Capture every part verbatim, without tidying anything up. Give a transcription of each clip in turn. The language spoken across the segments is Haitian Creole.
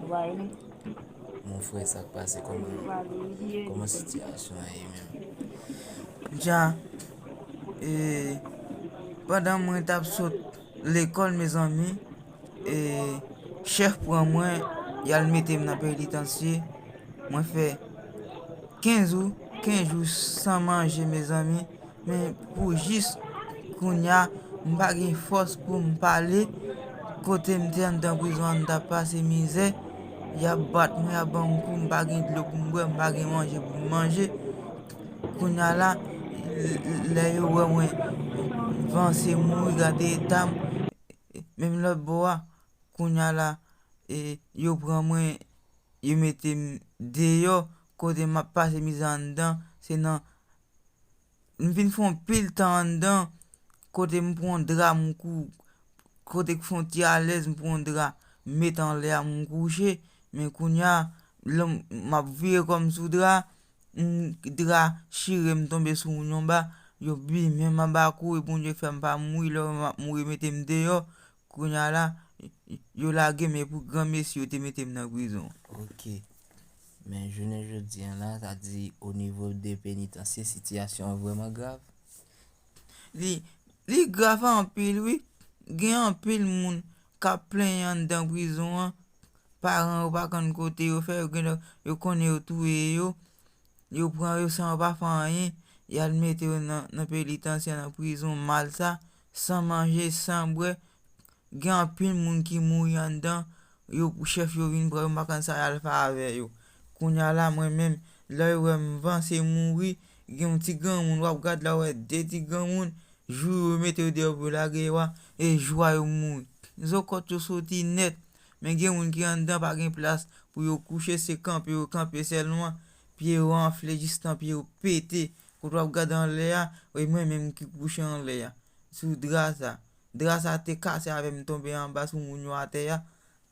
Mon frè, sa k pase? Kòman, kòman sitiyasyon an ye menm? Dja, e, pandan mwen t ap sot lekòl, mezanmi, e, chèf pran mwen, y al mete m nan penitansye. Mwen fè kenz jou, kenz jou san manje, mezanmi. Men pou jis kounya, m pa gen fòs pou m pale. Kote m te anndan prizon an, m t ap pase mizè. Y ap bat mwen, y ap ban m kou, m pa gen dlo pou m bwè, m pa gen manje pou m manje. Kounya la, lè yo wè mwen vanse mouri, gade eta m. Menm lòt bò a, kounya la, e, yo pran mwen, yo mete m deyò, kote m ap pase mizè anndan, se nan, m vin fè yon pil tan anndan, kote m pran yon dra, m kou, kote k fè yon ti alèz, m pran yon dra, m met anlè a, m kouche, men kounya, lè m, m ap vire kò m sou dra, m, dra chire, m tonbe sou moun yon ba, yo bimen m anba kou, e Bondye fè m pa mouri, lè yo m ap mouri, mete m deyò, kounya la, yo lage m, e pou granmesi, yo te mete m nan prizon. Ok. Men jounen jodi an la, sa di o nivo de penitansye, sitiyasyon an vrèman grav? Li, li grav anpil, wi. Gen anpil moun k ap plenyen anndan prizon an. Paran yo pa konn kote yo fè, yo gen lè, yo konnen yo touye yo. Yo pran yo san yo pa fè anyen. Y al mete yo nan, nan penitansye, nan prizon mal sa, san manje, san bwè. Gen anpil moun ki mouri anndan, yo, chèf yo vin pran yo, m pa konn sa y al fè avè yo. Kounya la, mwen menm, lè yo wè m vanse mouri, gen yon ti granmoun, w ap gad la, w wè de ti granmoun, jou yo mete yo deyò pou yo lage yo a, e jou a yo mouri. Zokòt yo soti nèt, men gen moun ki anndan, pa gen plas pou yo kouche, se kanpe yo kanpe sèlman, pye yo anfle jistan pye yo pete, kote w ap gade anlè a, e mwen menm ki kouche anlè a, sou dra sa. Dra sa te kase avè m, tonbe anba sou moun yo atè a.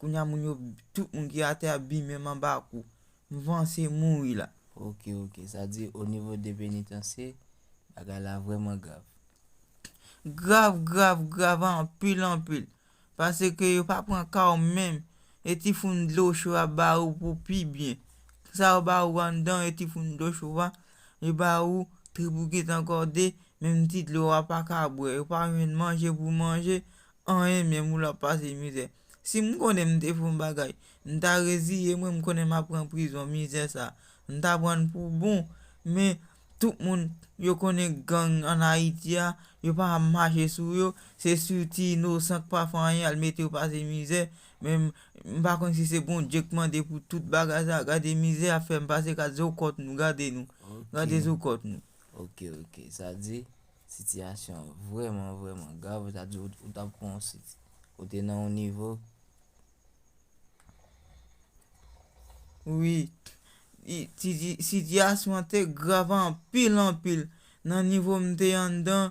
Kounya moun yo, tout moun ki atè a bimen m anba kou. M vanse mouri la. Ok, ok. Sa di o nivo de penitansye, bagay la vrèman grav. Grav, grav, grav anpil, anpil. Paske yo pa pran ka w menm. E ti foun dlo cho y ap ba ou pou pi byen. Sa yo ba ou anndan, e ti foun dlo cho a, yo ba ou trip ou gentan kòde, menm ti dlo a pa ka bwè. Yo pa jwenn manje pou manje, anyen menm, ou l ap pase mizè. Si m konnen m te fè yon bagay, m ta reziye mwen, m konnen m ap pran prizon, mizè sa. M ta pran l pou bon, men tout moun, yo konnen gang ann Ayiti a, yo pa mache sou yo, se sou ti inosan k pa fè anyen, al mete yo pase mizè, men m, m pa konn si se Bondye k mande pou tout bagay sa, gade mizè ap fè m pase, gade zokòt nou, gade nou, gade zokòt nou. Ok, ok, sa di, sitiyasyon an vrèman, vrèman grav, sa di, ou, ou t ap pran yon sit-, ou te nan yon nivo. Wi, i, siti-, sitiyasyon an te grav anpil, anpil. Nan nivo m te anndan,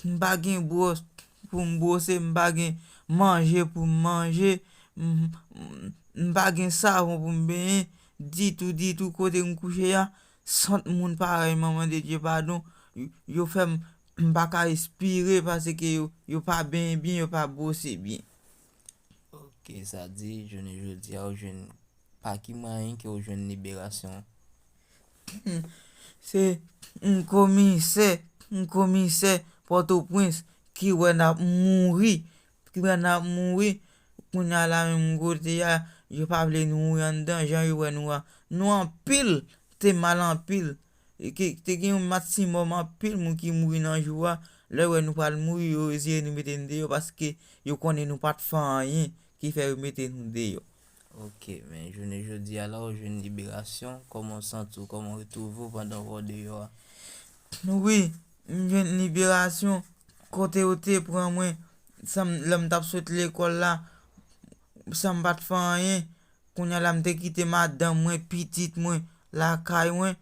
m pa gen bwòs pou m bwose, m pa gen manje pou m manje, m, m, m pa gen savon pou m benyen, ditou, ditou, kote m kouche a, sant moun parèy Manman de Dye padon, yo fè m, m pa ka respire paske yo, yo pa benyen byen, yo pa bwose byen. Ok, sa di, jounen jodi a, ou jwenn, pa ki mwayen ke ou jwenn liberasyon? Se yon komisè, yon komisè Pòtoprens ki wè n ap mouri, ki wè n ap mouri. Kounya la menm kote a, yo pa vle nou mouri anndan, jan yo wè nou a. Nou anpil, te mal anpil. E ke, te gen yon maksimòm anpil moun ki mouri nan jou a. Lè yo wè nou pral mouri, yo reziye nou mete n deyò paske yo konnen nou pa t fè anyen ki fè yo mete nou deyò. Ok, men jounen jodi a la, ou jwenn liberasyon, kòman w santi w, kòman w retwouve w pandan w deyò a? Wi, m jwenn liberasyon, kote yo te pran mwen, san m, lè m t ap sot lekòl la, san m pa t fè anyen, kounya la m te kite madanm mwen, pitit mwen, lakay mwen,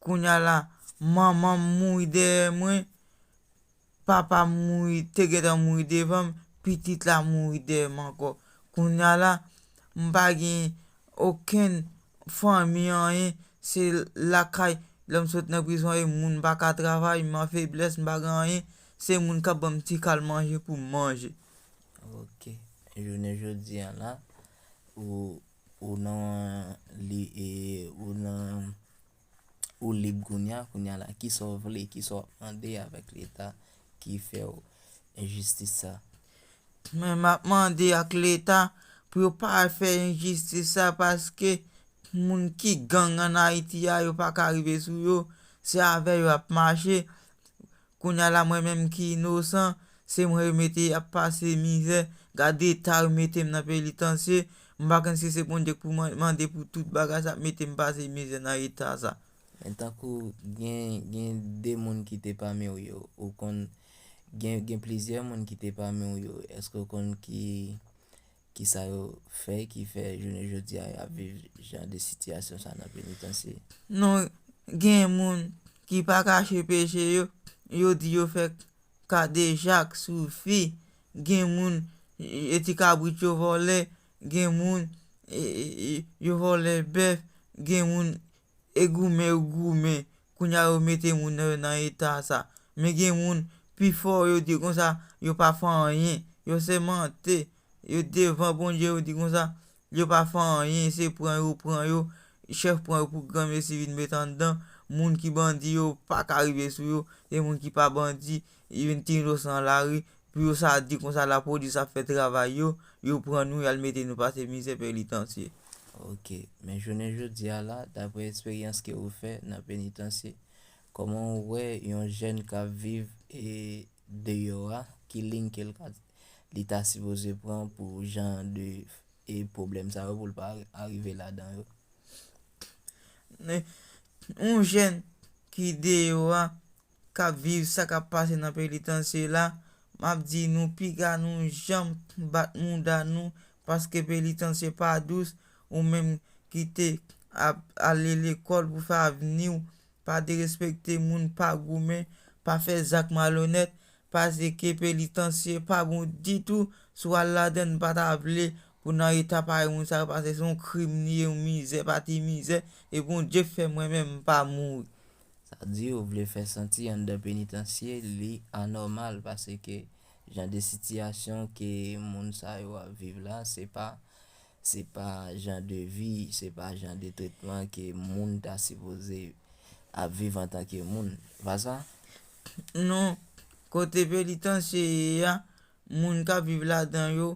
kounya la, manman m mouri dèyè mwen, papa m mouri, te gentan mouri devan m, pitit la mouri dèyè m ankò. Kounya la, m pa gen okenn fanmi, anyen, se lakay, lè m sot nan prizon, e moun pa ka travay, m an feblès, m pa gen anyen, se moun k ap ban m ti kal manje pou m manje. Ok. Jounen jodi a la, ou ou nan li e ou nan ou lib kounya, kounya la, kisa w vle, kisa w ap mande avèk Leta ki fè w enjistis sa? Men m ap mande ak Leta pou yo pa fè enjistis sa, paske moun ki gang ann Ayiti a, yo pa ka rive sou yo, se avè yo y ap mache. Kounya la, mwen menm ki inosan, se mwen yo mete ap pase mizè. Gade eta yo mete m nan penitansye. M pa konn si se Bondye k pou man- mande pou tout bagay sa ap mete m pase mizè nan eta sa. Men tankou gen, gen de moun ki te pami w yo, ou konn, gen, gen plizyè moun ki te pami w yo, èske w konn ki, ki sa yo fè, ki fè jounen jodi a y ap viv jan de sitiyasyon sa nan penitansye? Non, gen moun ki pa kache peche yo, yo di yo fè kadejak sou fi, gen moun, e, ti kabrit yo vòlè, gen moun, e, e, e, yo vòlè bèf, gen moun, e goumen yo goumen, kounya yo mete moun nan, nan eta sa. Men gen moun, pifò yo di konsa, yo pa fè anyen, yo sèmante, yo devan Bondye, yo di konsa, yo pa fè anyen, se pran yo pran yo, chèf pran yo pou granmesi vin met anndan, moun ki bandi yo pa ka rive sou yo, se moun ki pa bandi, yo vin ti inosan lari, pou yo sa di konsa lapolis ap fè travay yo, yo pran nou, y al mete nou pase mizè penitansye. Ok, men jounen jodi a la, daprè eksperyans ke ou fè nan penitansye, kòman ou wè yon jèn k ap viv e deyò a, ki liy ke l ka, li ta sipoze pran pou jan de e pwoblèm sa yo pou l pa arive ladan yo? Men, yon jèn ki deyò a, k ap viv sa k ap pase nan penitansye la, m ap di nou, piga nou janm bat mouda nou, paske penitansye pa dous, ou menm ki te ap ale lekòl pou fè avni w, pa derespekte moun, pa goumen, pa fè zak malonèt, paske penitansye pa bon ditou, si w al ladan l, m pa ta vle pou nan eta parèy moun sa yo, paske se yon krim li ye, yon mizè, pa ti mizè, e Bondye k fè mwen menm m pa mouri. Sa di ou vle fè santi anndan penitansye li anòmal, paske jan de sitiyasyon ke moun sa yo ap viv la, se pa, se pa jan de vi, se pa jan de tretman ke moun ta sipoze ap viv antanke moun. Pa sa? Non, kote penitansye ye a, moun k ap viv ladan yo,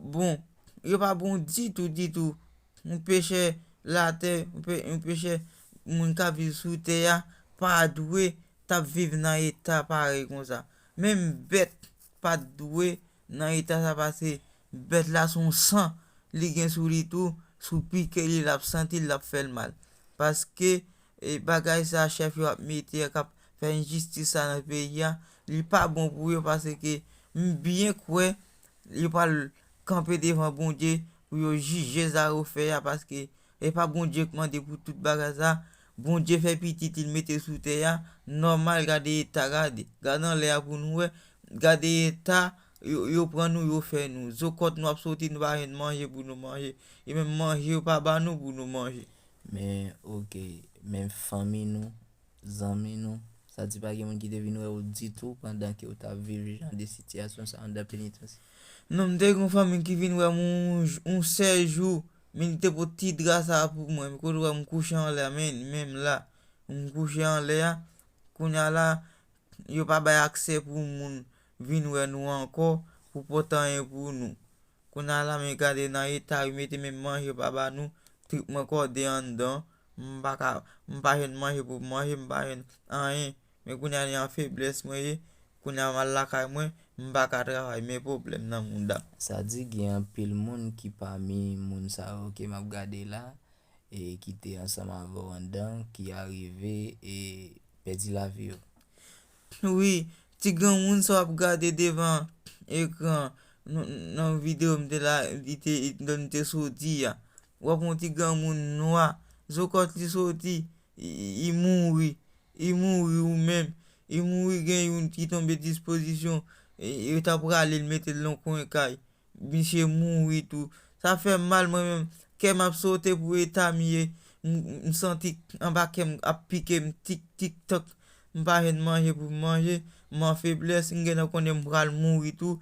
bon, yo pa bon ditou, ditou. Yon pechè latè, yon pe- yon pechè, moun k ap viv sou tè a, pa dwe t ap viv nan eta parèy konsa. Menm bèt pa t dwe nan eta sa, paske bèt la se yon san li gen sou li tou, si w pike li, l ap santi l, l ap fè l mal. Paske, e, bagay sa chèf yo ap mete a, k ap fè enjistis sa nan peyi a, li pa bon pou yo, paske m byen kwè yo pral kanpe devan Bondye pou yo jije sa yo fè a, paske e pa Bondye k mande pou tout bagay sa. Bondye fè pitit li mete sou tè a, nòmal, gade eta, gade, gade anlè a pou nou wè, gade eta yo, yo pran nou, yo fè nou. Zo kòt nou ap soti, nou pa jwenn manje pou nou manje. E menm manje, yo pa ba nou pou nou manje. Men, ok, men fanmi nou, zanmi nou, sa di pa gen moun ki te vin wè ou ditou pandan ke ou t ap viv jan de sitiyasyon sa anndan penitansye? Non, m te gen yon fanmi ki vin wè m yon, yon sèl jou, men li te pot ti dra sa pou mwen. Kote w wè m kouche anlè a, men, menm la, m kouche anlè a. Kounya la, yo pa bay aksè pou moun vin wè nou ankò, pou pote anyen pou nou. Kounya la, men gade nan eta yo mete, menm manje yo pa ba nou, trip mwen kòde anndan, m pa ka, m pa jwenn manje pou m manje, m pa jwenn anyen. Men kounya li an feblès mwen ye, kounya m al lakay mwen, m pa ka travay, men pwoblèm nan mouda. Sa di gen anpil moun ki pami moun sa yo ke m ap gade la, e ki te ansanm avè w anndan, ki arive e pèdi lavi yo. Wi, ti granmoun sa w ap gade devan ekran, nan, nan videyo m te la, li te, lè m te soti a. W ap wè yon ti granmoun nwa, zo kòt li soti, li, li mouri, li mouri ou menm, li mouri, gen youn ki tonbe dispozisyon, e, yo ta prale l mete l nan kwen kay. Misye mouri tou. Sa fè m mal mwen menm. Kè m ap sote pou eta m ye. M, m santi anba kè m ap pike m tik, tik, tak. M pa jwenn manje pou m manje. M an feblès. M gentan konnen m pral mouri tou.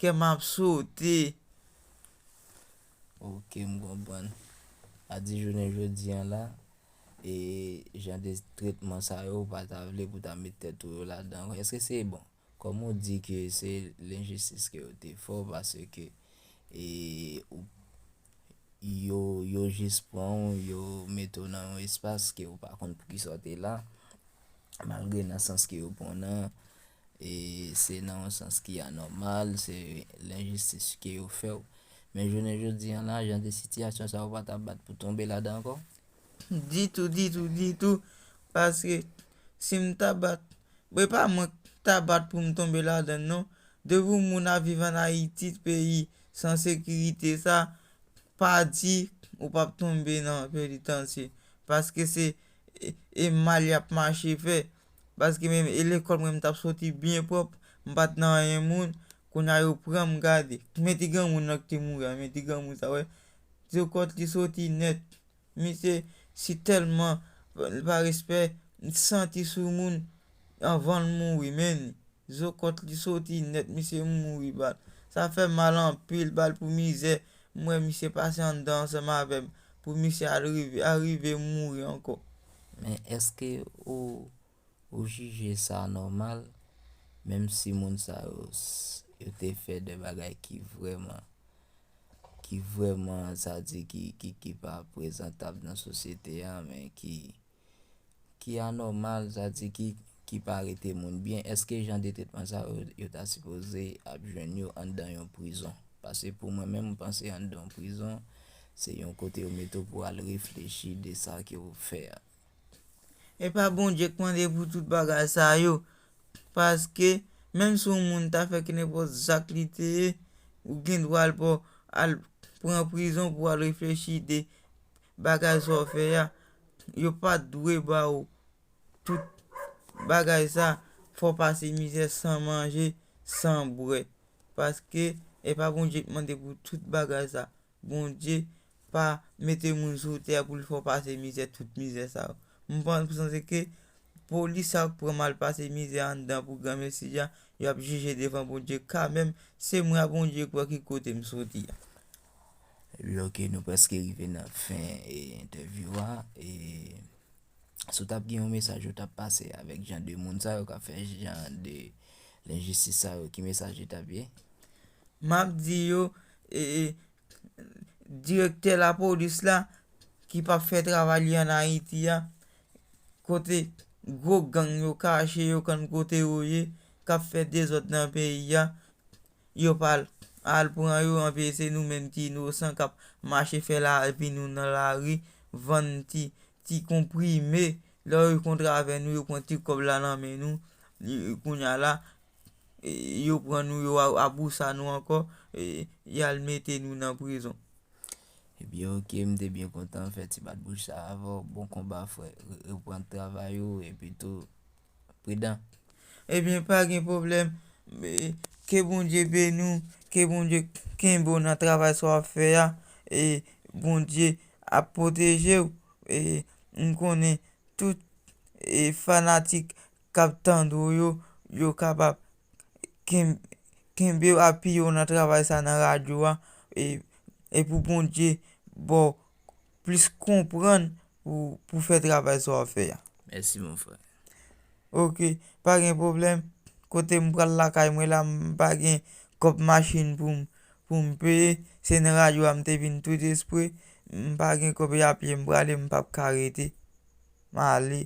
Kè m ap sote. Ok, m konprann. A di jounen jodi an la, e jan de tretman sa yo, ou pa ta vle pou ta met tèt ou yo ladan. Èske se bon? Kòm ou di ke se lenjistis ke yo te fè w, paske e, ou, yo, yo jis pran w, yo mete w nan yon espas ke ou pa konn poukisa w te la, malgre nan sans ke yo pran w nan, e se nan yon sans ki anòmal, se lenjistis ke yo fè w. Men jounen jodi an la, jan de sitiyasyon sa yo pa t ap bat pou tonbe ladan ankò? Ditou, ditou, ditou. Paske si m ta bat, bon, e pa mwen k ta bat pou m tonbe ladan l non. Depi yon moun ap viv ann Ayiti, peyi san sekirite sa, pa di ou p ap tonbe nan penitansye. Paske se e, e mal y ap mache fè. Paske menm e lekòl mwen m t ap soti byen pwòp, m pa t nan anyen moun. Kounye a yo pran m gade. Men ti granmoun nan ki te mouri a, men ti granmoun sa, wè. Zo kòt li soti nèt. Misye si tèlman pa respè, santi sou moun anvan l mouri, men zokòt li soti nèt, misye mouri bal. Sa fè m mal anpil, bal pou mizè. M wè misye pase anndan ansanm avè m, pou misye al rive, arive mouri ankò. Men èske ou, ou jije sa nòmal, menm si moun sa yo, s- yo te fè de bagay ki vrèman, ki vrèman, sa di, ki, ki, ki pa prezantab nan sosyete a, men ki, ki anòmal, sa di, ki, ki pa rete moun byen? Èske jan de tretman sa yo, yo ta sipoze ap jwenn yo anndan yon prizon? Paske pou mwen menm, m panse anndan yon prizon, se yon kote yo mete w pou al reflechi de sa ke w fè a. E pa Bondye k mande pou tout bagay sa yo. Paske, menm si yon moun ta fè kenenpòt zak li te ye, ou gen dwa al, al pran prizon pou al reflechi de bagay sa w fè a. Yo pa t dwe ba w tout bagay sa, fò w pase mizè san manje, san bwè. Paske, e pa Bondye k mande pou tout bagay sa. Bondye pa mete moun sou tè pou l fè w pase mizè, tout mizè sa yo. M panse ke polis sa yo k pran m al pase mizè anndan pou granmesi a, y ap jije devan Bondye kanmenm. Se mwen a Bondye k wè ki kote m soti a. Ebyen, ok, nou prèske rive nan fen, e, entèvyou a. E, si w t ap gen yon mesaj ou t ap pase avèk jan de moun sa yo k ap fè jan de lenjistis sa yo, ki mesaj li t ap ye? M ap di yo, e, e, direktè lapolis la, ki p ap fè travay li ann Ayiti a, kote gwo gang yo kache yo, konn kote yo ye, k ap fè dezòd nan peyi a, yo pa al, al pran yo, anpil se nou menm ki inosan k ap mache fè lavi nou nan lari, vann ti, ti konprime, lè yo kontre avè nou, yo pran ti kòb la nan men nou, kounye a la, e, yo pran nou, yo a- abousa nou ankò, e, y al mete nou nan prizon. Ebyen, ok, m te byen kontan fè ti bat bouch sa avè w. Bon konba, frè. Re- Reprann travay ou, epi tou, pridan. Ebyen, pa gen pwoblèm. E, ke Bondye beni w, ke Bondye kenbe w nan travay sa w ap fè a. E, Bondye ap pwoteje w. E, m konnen tout, e, fanatik k ap tande w yo, yo kapab ken- kenbe w, apiye w nan travay sa nan radyo a, e, e pou Bondye ba w plis konprann pou, pou fè travay sa w ap fè a. Mèsi, mon frè. Ok, pa gen pwoblèm. Kote m pral lakay mwen la, m pa gen kòb machin pou m, pou m peye. Se nan radyo a m te vin tout espre. M pa gen kòb, e apye m prale, m p ap ka rete. M ale.